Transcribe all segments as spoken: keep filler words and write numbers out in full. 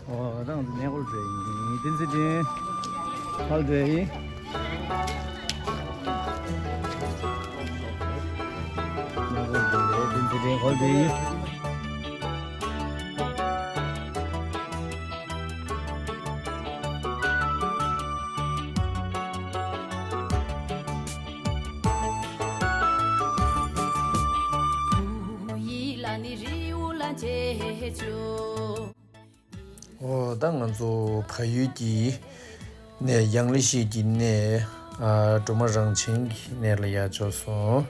ཨོ་ད་ང་ཚོ་གནས་སྐོར་འགྲོ་ཡིན། བསྟན་འཛིན་ཕྲན་ཧལ་འགྲོ་ཡིན། གནས་སྐོར་འགྲོ་ཡིན། བསྟན་འཛིན་ཕྲན་ཧལ་འགྲོ་ཡིན། ཨོ་ད་ང་ཚོ་ཕ་ཡུལ་གྱི་གནས། གཡང་ལེ་ཤོད་ཀྱི་གནས། ཨ་སྒྲོལ་མ་རང་བྱན་གྱི་གནས་ལ་ཡར་འབྱོར་སོང་།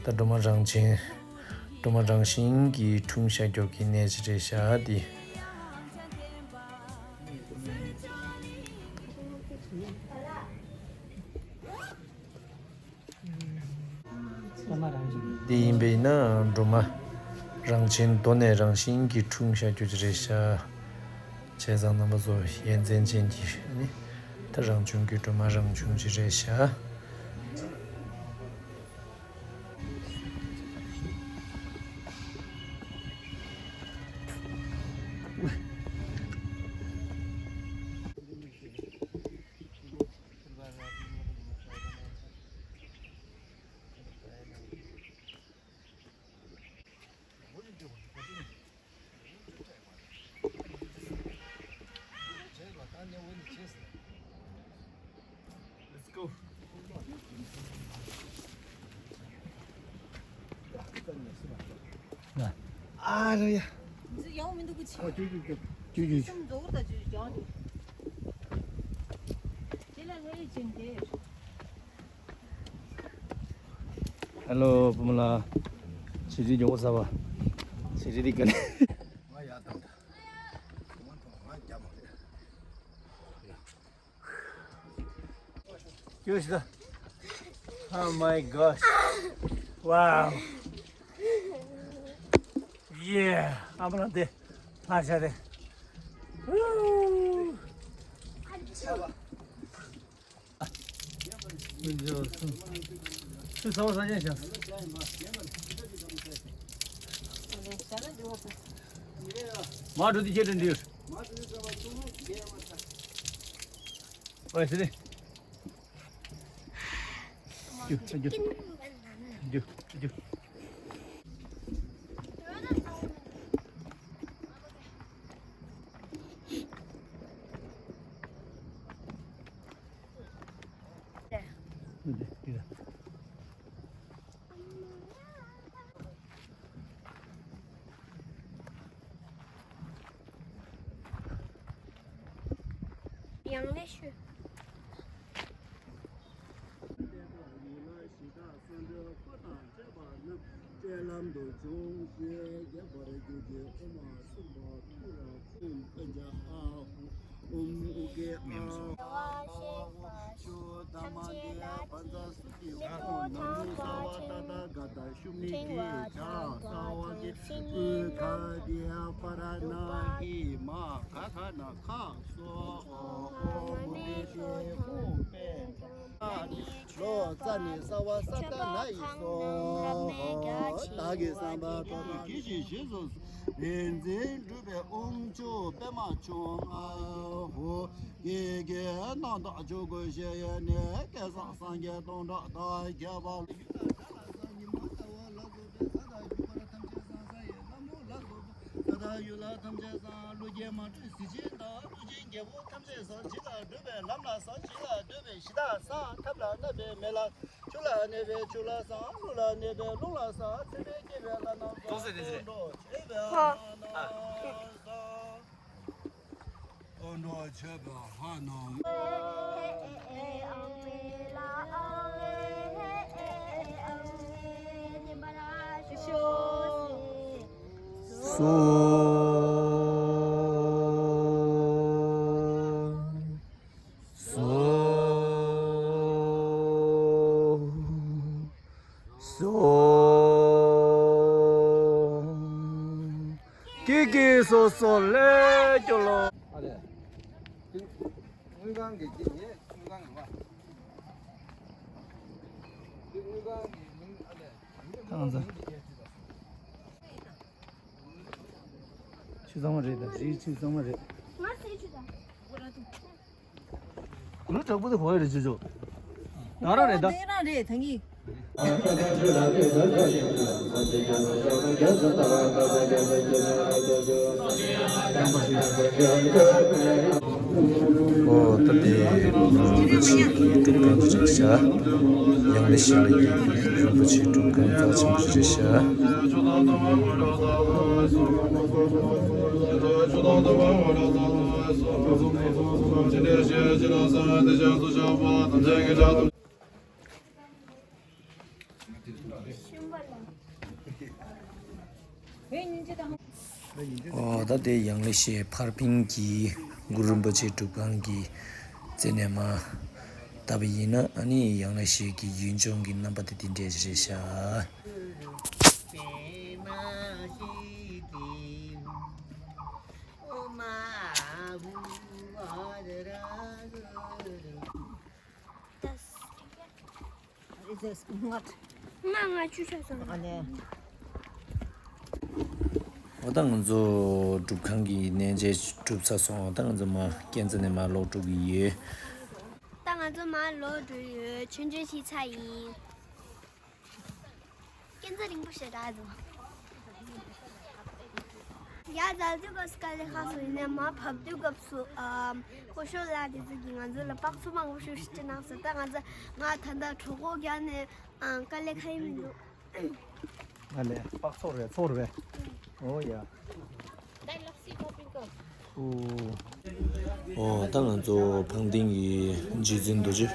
ད་སྒྲོལ་མ་རང་བྱན། སྒྲོལ་མ་རང་བཞིན་གྱིས་འཁྲུངས་ཤར་ཀྱོག་གི་གནས་ཅིག་རེད་ཤག་འདི། དེ་ཡིན་པས་ན་སྒྲོལ་མ་རང་བྱན་གདོད་ནས་རང་བཞིན་གྱིས་འཁྲུངས་ཤར་ཀྱོག་ཅིག་རེད་ཤག་བྱས་ཙང་རྣམ་པ་ཚོ་ཡ་མཚན་ཅན་གྱི་ནི་ད་རང་བྱུང་གི་སྒྲོལ་མ་རང་བྱུང་ཅིག་རེད་ཤག Let's go. ཨ་རེ་ཡ། འདི་ཡང་མི་འདུག་གི་ཆེ། ཨོ་ཅུ་ཅུ་ཅུ། ཅུ་ཅུ་ཅུ། སུམ་འཛོར་ད་ཅུ་ཅུ་ཡང་འདུག་དེ་ལ་ལྷའི་ཅན་དེ། ཧེ་ལོ་བུ་མོ་ལགས། བྱི་རིལ་མགྱོགས་པོ་ཟ་བ། བྱི་རིལ་འདི་ག་ནས། ང་ཡར་བཏང་། ང་རྒྱ་མ་རེད། ཡོ་ཤི་ད། Oh my gosh. Wow. Yeah. ཨ་མ་ལ་དེ། ལྷ་ཤ་རེད། Woo. མི་འཇོག་སོང་། ཁྱོད་ཚ་བ་ས་ཆེན་བཞག་མ་འགྲོ་དེ་ཁྱེད་དྲན་འདིར། ཨོ་ཡ་ཟེར་ནི། རྒྱུ་རྒྱུ་རྒྱུ་རྒྱུ། གཡང་ལེ་ཤོད། སྤྱན་ལམ་དུ་བྱུང་ཞེས་རྒྱས་པར་གྱུར་ཅིག་ཨོཾ་ཨཱཿསུ་བྷ་ཨཱཿཧཱུྃ། ཨོཾ་ཨུ་རྒྱ་ཨཱཿཧཱུྃ། ཨོཾ་ཨུ་རྒྱ་ཨཱཿཧཱུྃ། ཤུ་དྷརྨ་ནི་བཛྲ་སུ་ཏི་ཧཱུྃ། ན་མོ་སརྦ་ཏ་ཐཱ་ག་ཏ་ཤུ་མི་ཀི་ཙྪ། སརྦ་དེ་ཨུ་ཁ་དེ་པཱ་ར་ཎ་ཧི་མ་ག་གྷ་ན་གྷ་སྭཱ་ཧཱ། ཨོཾ་མུ་ནི་ཤོ་དྷོ་པེ་ཏ་ལོ་ཙཱ་ནི་སརྦ་སཏྭ་ན་ཡེ་སྭཱ་ཧཱ། བདག་གིས་བསམ་པ་ཐོབ་པར་གྱིས་ཤིག་ཞེས་སོགས་རིག་འཛིན་འབྲུག་པའི་དབང་ཕྱུག་པདྨ་འབྱུང་ཨ་ཧོ། ཀྱེ་ཀྱེ་རྣམ་དག་ཆོས་སྐུ་ཞེས་ཡོད་ནས་སྐལ་བཟང་སངས་རྒྱས་སྟོང་ཕྲག་དང་བརྒྱ་པ། ཉི་མ་ཟླ་བ་ལ་སོགས་པའི་གཟའ་དང་རྒྱུ་སྐར་ཐམས་ཅད་བཟང་ས་ཡི་ལྷ་མོ་ལ་སོགས་པ། ས་དང་ཡུལ་ལྷ་ཐམས་ཅད་བཟང་། ཀླུ་རྒྱལ་མ་སྤྲུལ་གཟི་བྱིན་དང་། ཀླུ་ཆེན་རྒྱལ་པོ་ཐམས་ཅད་བཟང་། བྱིན་ལ་བགྲོད་པའི་ལམ་ལ་བཟང་། ཞི་ལ་འདོད་པའི་གཞི་བདག་བཟང་། ཐབས་ལ་མནར་བའི་མེ་ལ། ཆུ་ལ་གནས་པའི་ཆུ་ལྷ་བཟང་། རླུང་ལ་གནས་པའི་རླུང་ལྷ་བཟང་། ཚེ་འཕེལ་སྐྱེ་བའི་ལྷ་རྣམས་བཟང་། ཀླུ་མཆོག་མཆོད་པའི་ལྷ་རྣམས་བཟང་། ཨོ་འགྲོ་མཆོད་པའི་ལྷ་རྣམས། སོ། སོ། སོ། ཀྱེ་ཀྱེ་སོ་སོ་ལས་སྐྱོ་ལོ། ཨ་ལས། དངུལ་ཁང་གི་ཀྱེ་ཡེ་དངུལ་ཁང་གི་བ། དངུལ་ཁང་གི་མིང་ཨ་ལས། ཁང་ཚ། ཚང་མ་རེད་ད། རིགས་གཅིག་ཚང་མ་རེད། ང་སེ་ཆུ་ད། ལུ་དྲག་པོ་དེ་གོ་ཡ་རེད་ཅོ་ཅོ། ད་རང་རེད་ད། དེ་རང་རེད་ད་ངི། ཨོ་ད་དེ་རིན་པོ་ཆེ་གི་སྒྲུབ་ཁང་རེད་ཤག་ཡང་ལེ་ཤི་ལ་ཡོད་པའི་རིན་པོ་ཆེ་སྒྲུབ་ཁང་རྩ་ཆེན་པོ་རེད་ཤག་ཨོ་ད་དེ་ཡང་ལེ་ཤི་ཕར་ཕིང་གི་གུ་རུ་རིན་པོ་ཆེ་སྒྲུབ་ཁང་གི་རྩེ་ནས་མར་ལྟ་བ་ཡིན་ན། ཨ་ནི་ཡང་ལེ་ཤི་གི་ཡུལ་ལྗོངས་ཀྱི་རྣམ་པ་དེ་དེ་འདྲས་རེད་ཤག་ང་ང་ཆུ་ཤ་སོང་། ཨ་ནེ། འོ་ད་ང་ཚོ་སྒྲུབ་ཁང་གི་གནས་མཇལ་གྲུབ་ཚར་སོང་། ད་ང་ཚོ་མར་ཀན་ཛ་ནས་མར་ལོག་འགྲོ་གི་ཡོད། ད་ང་ཚོ་མར་ལོག་འགྲོ་ཡོད། ཆུ་མཇལ་ཞིག་ཚར་ཡིན། ཀན་ཛ་རིང་པོ་ཞེ་དྲག་འདུག་ཡ། ད་དུས་སྐབས་སུ་དཀའ་ལས་ཁག་སོང་། ཡིན་ནའི་མར་བབས་དུས་སྐབས་སུ་ཨམ་སྐུ་ཞབས་ལགས་དེ་ཚོ་གིས་ང་ཚོ་ལ་སྤགས་ཚོ་མང་པོ་ཞིག་སྤྲད་གནང་སོང་། ད་ང་ཚོ་ང་ད་ལྟ་གྲོད་ཁོག་རྒྱགས་ནས་ཨ་དཀའ་ལས་ཁག་ཡིན་མི་འདུག་ཨ་ལས། སྤགས་ཚོགས་རེད། ཚོགས་རེད། ཨོ་ཡ། ཨོ། ད་ང་ཚོ་བང་སྟེང་གི་རྗེ་བཙུན་རྡོ་རྗེ་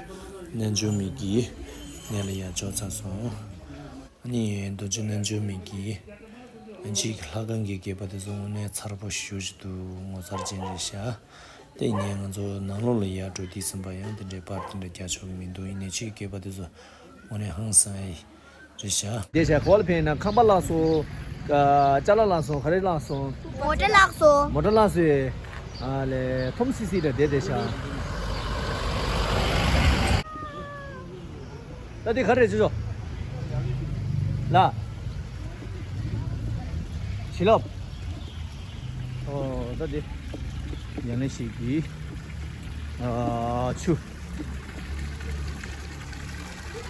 རྣལ་འབྱོར་མའི་གི་གནས་ལ་ཡར་འབྱོར་ཚར་སོང་། ཨ་ནི་རྡོ་རྗེ་རྣལ་འབྱོར་མའི་གི་ཕྱིའི་ལྷ་ཁང་གི་སྐེད་པ་དེ་ཚོ་དངོས་གནས་མཚར་པོ་ཞེ་པོ་ཅིག་འདུག་ངོ་མཚར་ཅན་རེད་ཤག་དེ་ཡིན་ནའི་ང་ཚོ་ནང་ལོགས་ལ་ཡར་འགྲོ་དུས་ཙམ་པ་ཡང་དེ་འདྲའི་པར་དེ་འདྲ་རྒྱག་ཆོག་གི་མི་འདུག་ཡིན་ནའི་ཕྱིའི་སྐེད་པ་དེ་ཚོ་དངོས་གནས་ཧང་སང་ཡ་རེད་ཤག་དེ་བྱས་གོ་ལ་ཕན་ན་ཁང་པ་བརླག་སོང་། ཨ་ཅ་ལག་བརླག་སོང་། ག་རེ་བརླག་སོང་། མོ་ཊ་བརླག་སོང་། མོ་ཊ་བརླག་སོང་། ཨ་ལས། འཐོམ་སི་སི་རེད་དེ་དེ་ཤག་ད་འདི་ག་རེ་རེད་ཅོ་ཅོ། ལ། བྱིན་རླབས། ཨོ་ད་འདི་ཡང་ལེ་ཤི་གི་ཨ་ཆུ།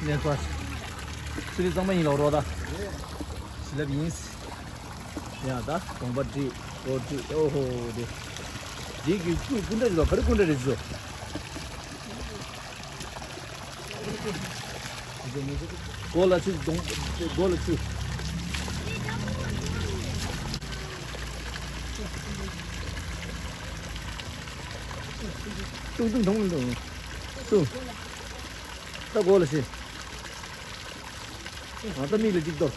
གནས་ཚུལ་ཚང་མ་ཡིན་ལོག་རོགས་ད། བྱིན་རླབས་ཡིན། ཡ་ད་གདོང་པ་བཀྲུས། སྒོ་བཀྲུས། ཨོ་ཧོ་དེ། འདི་གི་སྐུ་སྐུ་འདྲ་ཞིག་ལ་ག་རེ་སྐུ་འདྲ་རེད་ཅོ། སྒོ་ལ་ཆུ་གདོང་། སྒོ་ལ་ཆུ། ཏུང་ཏུང་ཏུང་ཏུང་ཏུང་། ད་སྒོ་ལ་ཆུ། ཨ་ད་མིག་ལ་གཅིག་གཏོར།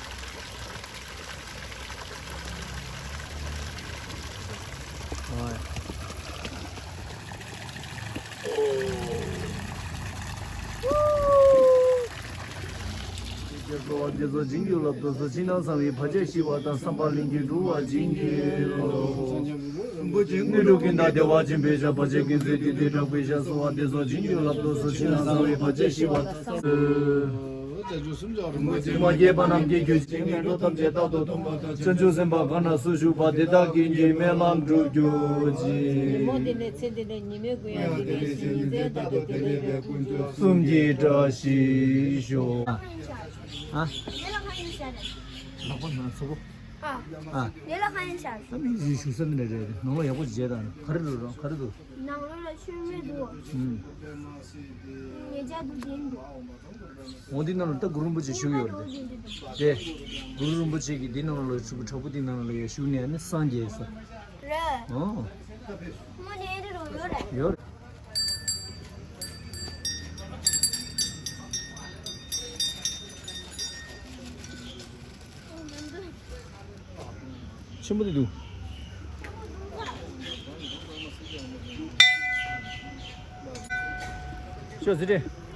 ཨ། དེ་ཚོ་བྱིན་གྱིས་བརླབ་ཏུ་གསོལ། ཕྱི་ནང་གསང་བའི་བར་ཆད་ཞི་བ་དང་། བསམ་པ་ལྷུན་གྱིས་འགྲུབ་པར་བྱིན་གྱིས་རློབས། དངོས་གྲུབ་ཀུན་བདག་བདེ་བ་ཆེན་པོའི་ཞབས། བར་ཆད་ཀུན་སེལ་བདུད་སྡེ་དྲག་པོའི་ཞབས། གསོལ་བ་འདེབས་སོ་བྱིན་གྱིས་བརླབ་ཏུ་གསོལ། ཕྱི་ནང་གསང་བའི་བར་ཆད་ཞི་བ་དང་། མ་སྐྱེས་པ་རྣམས་སྐྱེ་གྱུར་ཅིག་ངན་འགྲོ་ཐམས་ཅད་རྟག་ཏུ་ཐོབ་པ་དང་། བྱང་ཆུབ་སེམས་དཔའ་གང་རྣམས་སུ་ཞུགས་པ། དེ་དག་ཀུན་གྱི་སྨོན་ལམ་འགྲུབ་གྱུར་ཅིག་ཉིན་མོ་འདི་ནས་ཚེ་འདི་ནས་ཉི་མའི་གུ་ཡངས་འདི་ནས་ཉིན་མཚན་ལྟ་བུ་བདེ་ལེགས་པའི་ཀུན་སྤྱོད་གསུམ་གྱི་བཀྲ་ཤིས་ཤོག་ཨ། ལག་པ་ན་ཚ་པོ། ཨ། ཨ། ཉེ་ལ་ཁ་ཡིན་ཤག་ད་མི་ཡི་བཞུགས་ས་འདི་འདྲ་རེད། ནང་ལོགས་ཡག་པོ་ཅིག་མཇལ་དང་། ག་རེ་རེད་རོགས། ག་རེ་འདུག་ནང་ལོགས་ལ་ཆོས་མེད་འདུག་ཨུམ། ཉེ་ཆར་འདུག་དེ་འདུག་འོ་འདི་ནང་ལ་ད་གུ་རུ་རིན་པོ་ཆེ་བཞུགས་ཡོད་རེད། དེ་གུ་རུ་རིན་པོ་ཆེ་གི་འདི་ནང་ལ་བཞུགས། བྲག་ཕུག་འདི་ནང་ལ་ཡ་བཞུགས་ནས་ནི་སངས་རྒྱས་སོ། རེད། ཨོ། དངོས་གནས་འདི་རུ་ཡོད་རེད། ཡོད་རེད། ཆེན་པོ་དེ་འདུག་ཤོག་ཟི་རེད།